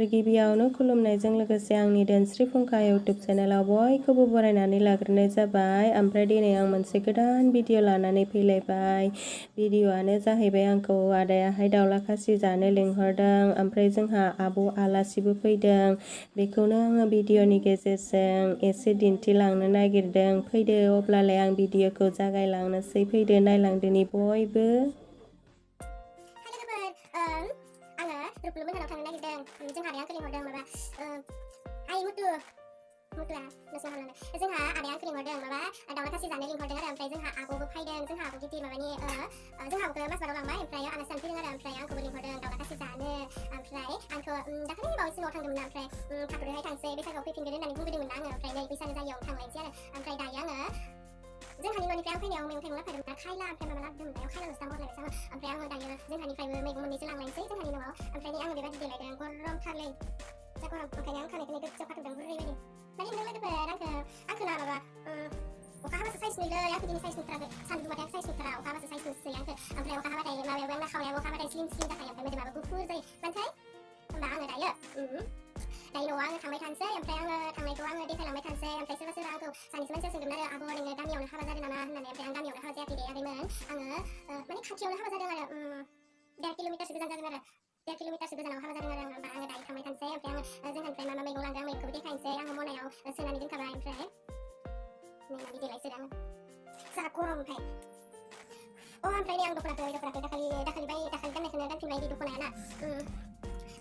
गिबियावनो खुलुमनायजों लोगोसे आंनि दोनस्रि फुंखा इउटुब चेनेलाव बयखौबो बरायनानै लाग्रोनाय जाबाय। ओमफ्राय दिनै आं मोनसे गोदान भिडिअ लानानै फैलायबाय। भिडिअआनो जाहैबाय आंखौ आदायाहाय दाउला खासि जानो लिंहरदों। ओमफ्राय जोंहा आब' आलासिबो फैदों। बेखौनो आङो भिडिअनि गेजेरजों एसे दिन्थिलांनो नागिरदों। फैदो अब्लालाय आं भिडिअखौ जागायलांनोसै। फैदो नायलांदोनि बयबो। रुपलु मोनहानाव थांनो नागिरदों। जोंहा आदाया आंखौ लिंहरदों माबा आइ मुथुआ नोंसोर हालानो जोंहा आदाया आंखौ लिंहरदों माबा दाउला खासि जानो लिंहरदों आरो ओमफ्राय जोंहा आब'बो फैदों। जोंहा आब' गिदिर माबानि जोंहा आब'खौ मासबाराव लांबाय ओमफ्राय आलासि जानो फैदों आरो ओमफ्राय आंखौबो लिंहरदों दाउला खासि जानो। ओमफ्राय आंखौ दाखालि बावैसो न'आव थांदोंमोन ओमफ्राय थाथ'दोहाय थांसै बैसागोआव फैफिनगोन होननानै बुंदोंमोन आङो। ओमफ्राय नै बैसागो जायगायाव थांलायनोसै आरो ओमफ्राय दायो आङो जोंहानि न'निफ्राय आं फैनायाव मैगं थाइगं लाफादोंमोन खायला ओमफ्राय माबा लाबोदोंमोन दायो खायलाल'सो दाम हरलायबायसो आङो। ओमफ्राय आङो दायो जोंहानिफ्रायबो मैगं मोननैसो लांलायनोसै जोंहानि न'आव। ओमफ्राय आङो बेबायदि देलायदों गरमथारलै जा गरम ओंखायनो आं खानायखौनो गोजौ खाथबदों ओरैबायदि माने नों लोगोफोर आंखौ ना माबा अखा हाबासो साइज नुयोलै आंखौ दिनै साइज नुथाराखै सान्दुं दुंबाथाय आं साइज नुथारा अखा हाबासो साइज नुसै आंखौ। ओमफ्राय अखा हाबाथाय माबायावबो आंना खावलायाबो अखा हाबाथाय स्लिम स्लिम जाखायो ओमफ्राय मोदोमाबो गुफुर जायो मानोथाय होमबा आङो दायो न'आव आङो थांबाय थानोसै ओमफ्राय आङो थांनायखौ आङो देखायलांबाय थानोसै। ओमफ्राय सोरबा सोरबा आंखौ सानैसो मानसिया सोंदोंमोन आरो आब' नोङो गामियावनो हाबा जादों नामा होननानै। ओमफ्राय आं गामियावनो हाबा जायाखै दे आगैमोन आङो माने खाथियावनो हाबा जादों आरो 1.5 किल'मिटारसो गोजान जागोन आरो 1.5 किल'मिटारसो गोजानाव हाबा जादों आरो आङो दायो थांबाय थानोसै। ओमफ्राय आङो जोंहानिफ्राय मा मा मैगं लांदों आं मैगंखौबो देखायनोसै। आङो मनायाव सोनानै दोनखाबाय ओमफ्राय नै मादि देलायसोदों आङो जा गरम ओमफ्राय ओमफ्राय नै आं दख'नाखौ दाखालि गाननायखौनो गानफिनबाय बे दख'नाया ना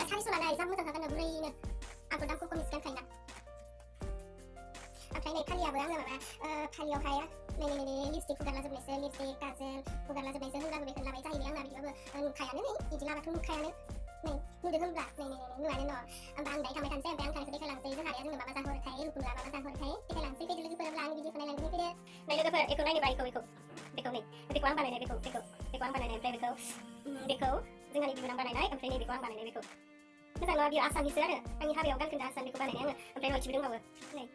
400 लानाय जा मोजां गाननो गुरैनो आंथ' दाम खमनिसो गानखायोना। ओमफ्राय नै फालियाबो आङो माबा फालियावहाय नै लिपस्टिक फुगारलाजोबनायसो लिपस्टिक काजल फुगारलाजोबनायसो होनब्लाबो बेखौनो लाबाय जाहैबाय आंना बिदिबाबो नुखायानो नै बिदि लाबाथ' नुखायानो नै नुदों होनब्ला नै नुवानो न'। होमबा आं दायो थांबाय थानोसै ओमफ्राय आं थांनायखौ देखायलांसै जोंहा आदाया जोंनो मा मा जाहोहरोथाय रुपलुआ मा मा जाहोहरोथाय देखायलांसै। फैदो लोगोफोर होमब्ला आंनि भिडिअखौ नायलांदो फैदो नै लोगोफोर बेखौ नायनोबा बेखौ नै बेखौ आं बानायनाय बेखौ आं बानायनाय ओमफ्राय बेखौ जोंहानि बिबोनां बानायनाय ओमफ्राय नै बेखौ आं बानायनाय बेखौ मोजां नङा बियो आसाननिसो आरो आंनि हाबायाव गानखोन्दा आसान बेखौ बानायनाय आङो। ओमफ्राय रयथिबो दंबावो नै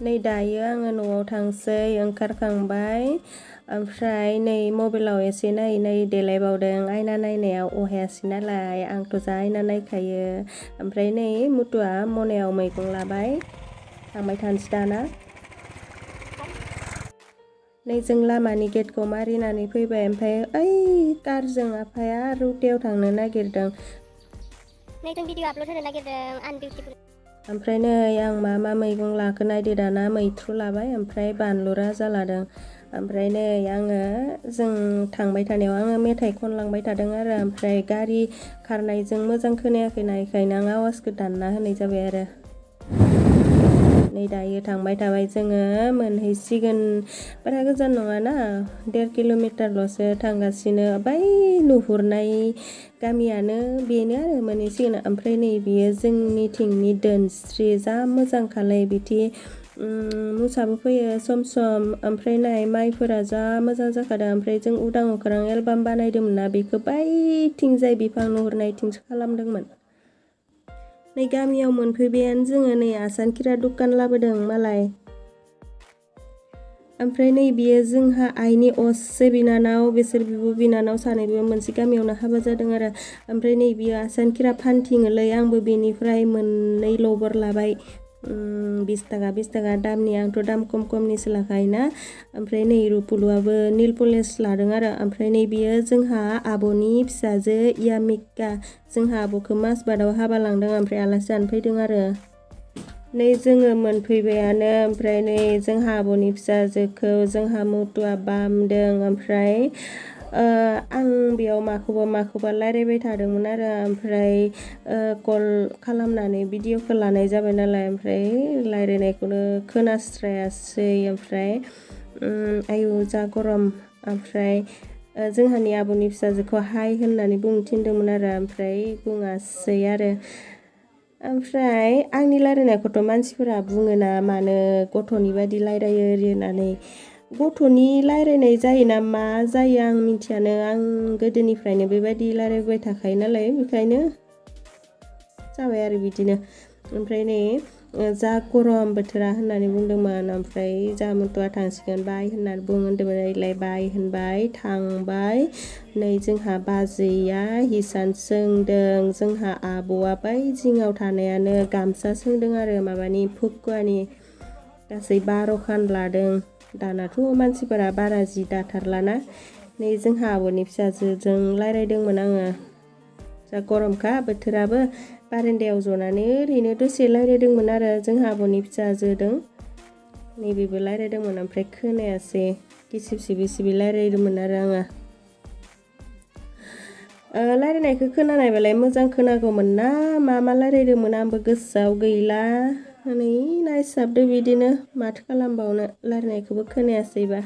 नै दायो आङो न'आव थांसै ओंखारखांबाय। ओमफ्राय नै मबाइलाव एसे नायै देलायबावदों। आयना नायनायाव अहायासै नालाय आंथ' जा आयना नायखायो। ओमफ्राय नै मुथुआ मनायाव मैगं लाबाय थांबाय थानोसै दाना। नै जों लामानि गेटखौ मारिनानै फैबाय ओमफ्राय ओइ कारजों आफाया रौतायाव थांनो नागिरदों। नै जों भिडिअ आपल'ड होनो नागिरदों आनबिउटिफुल। ओमफ्राय नै आं मा मैगं लाखो नायदो दाना मैथ्रु लाबाय ओमफ्राय बानलु राजा लादों। ओमफ्राय नै आङो जों थांबाय थानायाव आङो मेथाइ खनलांबाय थादों आरो ओमफ्राय गारि खारनायजों मोजां खोनायाखैना बेखायनो आं आवाजखौ दानना होनाय जाबाय आरो। नै दायो थांबाय थाबाय जोङो मोनहैसिगोन बारा गोजान नङाना 1.5 किल'मिटारल'सो थांगासिनो। बै नुहुरनाय गामियानो बेनो आरो मोनहैसिगोन। ओमफ्राय नै बियो जोंनिथिंनि दोनस्रि जा मोजां खालाय बिदि मुसाबो फैयो सम सम। ओमफ्राय नाय माइफोरा जा मोजां जाखादों। ओमफ्राय जों उदां अख्रां एलबाम बानायदोंमोन ना बेखौ बैथिंजाय बिफां नुहुरनायथिंसो खालामदोंमोन। नै गामियाव मोनफैबायानो जोङो नै आसान खिरा दखान लाबोदों मालाय। ओमफ्राय नै बियो जोंहा आइनि असे बिनानाव बिसोर बिब' बिनानाव सानैबो मोनसे गामियावनो हाबा जादों आरो। ओमफ्राय नै बियो आसान खिरा फानथिङोलै आंबो बेनिफ्राय मोननै लबर लाबाय 20 थाखा दामनि। आंथ' दाम खमनिसो लाखायोना। ओमफ्राय नै रुपुलुआबो नेल पलिस लादों आरो। ओमफ्राय नै बियो जोंहा आब'नि फिसाजो यामिका जोंहा आब'खौ मासबादाव हाबा लांदों ओमफ्राय आलासि जानो फैदों आरो। नै जोङो मोनफैबायानो ओमफ्राय नै जोंहा आब'नि फिसाजोखौ जोंहा मुथुआ बामदों। ओमफ्राय आं बेयाव माखौबा रायज्लायबाय थादोंमोन आरो ओमफ्राय कल खालामनानै भिडिअखौ लानाय जाबाय नालाय ओमफ्राय रायज्लायनायखौनो खोनास्रायासै। ओमफ्राय आयु जा गरम। ओमफ्राय जोंहानि आब'नि फिसाजोखौ हाय होननानै बुंनो थिनदोंमोन आरो ओमफ्राय बुङासै आरो। ओमफ्राय आंनि रायज्लायनायखौथ' मानसिफोरा बुङोना मानो गथ'नि बायदि रायज्लायो ओरै होननानै। गथ'नि रायज्लायनाय जायोना मा जायो आं मिथियानो। आं गोदोनिफ्रायनो बेबायदि रायज्लायबाय थाखायो नालाय बेखायनो जाबाय आरो बिदिनो। ओमफ्राय नै जा गरम बोथोरा होननानै बुंदोंमोन ओमफ्राय जा मुथुआ थांसिगोन बाय होननानै बुंदोंमोन इलाय बाय होनबाय थांबाय नै जोंहा बाजैया हिसान सोंदों जोंहा आब'आ बै जिङाव थानायानो गामसा सोंदों आरो माबानि फुकुवानि गासै 12 खान लादों दानाथ' मानसिफोरा बारा जि दाथारलाना नै जोंहा आब'नि फिसाजोजों रायलायदोंमोन आङो जा गरमखा बोथोराबो बारान्दायाव जनानै ओरैनो दसे रायलायदोंमोन आरो जोंहा आब'नि फिसाजोदों नैबेबो रायलायदोंमोन ओमफ्राय खोनायासै गिसिब सिबि रायलायदोंमोन आरो आङो रायलायनायखौ खोनानायबालाय मोजां खोनागौमोन ना मा रायलायदोंमोन आंबो गोसोआव गैला नै नायस्लाबदो बिदिनो माथो खालामबावनो रायलायनायखौबो खोनायासैबा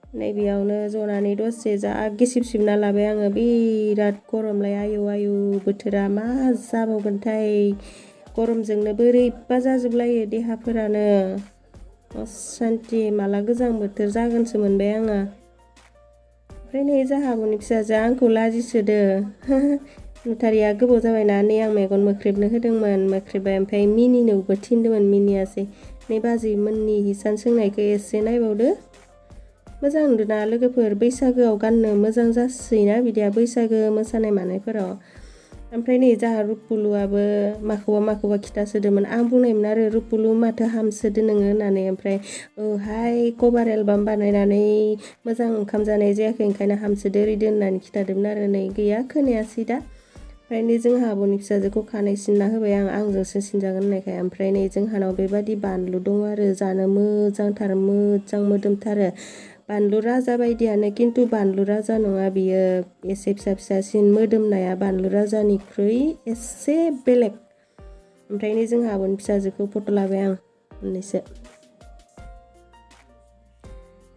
नैबेयावनो जनानै दसे जा गिसिब सिबना लाबाय आङो बिराद गरमलाय आयु बोथोरा मा जाबावगोनथाय गरमजोंनो बोरैबा जाजोबलायो देहाफोरानो असान्थि माला गोजां बोथोर जागोनसो मोनबाय आङो ओमफ्राय नै जाहा आब'नि फिसाजोआ आंखौ लाजिसोदो नुथारिया गोबाव जाबायना नै आं मेगन मोख्रेबनो होदोंमोन मोख्रेबबाय ओमफ्राय मिनिनोबो थिनदोंमोन मिनियासै नै बाजैमोननि हिसान सोंनायखौ एसे नायबावदो मोजां नुदोंना लोगोफोर बैसागोआव गाननो मोजां जासोयोना बिदिया बैसागो मोसानाय मानायफोराव ओमफ्राय नै जाहा रुपुलुआबो माखौबा खिथासोदोंमोन आं बुंनायमोन आरो रुपुलु माथो हामसोदो नोङो होननानै ओमफ्राय हाय कभार एलबाम बानायनानै मोजां ओंखाम जानाय जायाखै ओंखायनो हामसोदो ओरैदो होननानै खिथादोंमोन आरो नै गैया खोनायासै दा ओमफ्राय नै जोंहा आब'नि फिसाजोखौ खानाय सिनना होबाय आंजोंसो सिनजागोन होननायखाय ओमफ्राय नै जोंहानाव बेबादि बानलु दं आरो जानो मोजांथार मोजां मोदोमथारो बानलु राजा बायदियानो खिन्थु बानलु राजा नङा बियो एसे फिसासिन मोदोमनाया बानलु राजानिख्रुइ एसे बेलेग ओमफ्राय नै जोंहा आब'नि फिसाजोखौ फट' लाबाय आं मोननैसो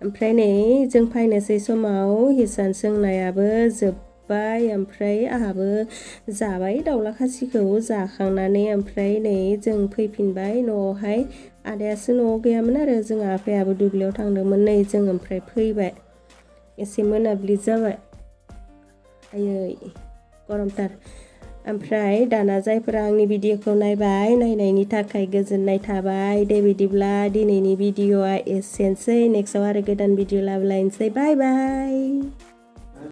ओमफ्राय नै जों फैनोसै समाव हिसान सोंनायाबो जोब्बाय ओमफ्राय आहाबो जाबाय दाउला खासिखौ जाखांनानै ओमफ्राय नै जों फैफिनबाय न'आवहाय आदायासो न'आव गैयामोन आरो जोंहा आफायाबो दुब्लियाव थांदोंमोन नै जों ओमफ्राय फैबाय एसे मोनाबिलि जाबाय आयै गरमथार ओमफ्राय दाना जायफोरा आंनि भिडिअखौ नायबाय नायनायनि थाखाय गोजोननाय थाबाय दे बिदिब्ला दिनैनि भिडिअआ एसेनोसै नेक्स्टआव आरो गोदान भिडिअ लाबोलायनोसै बाय बाय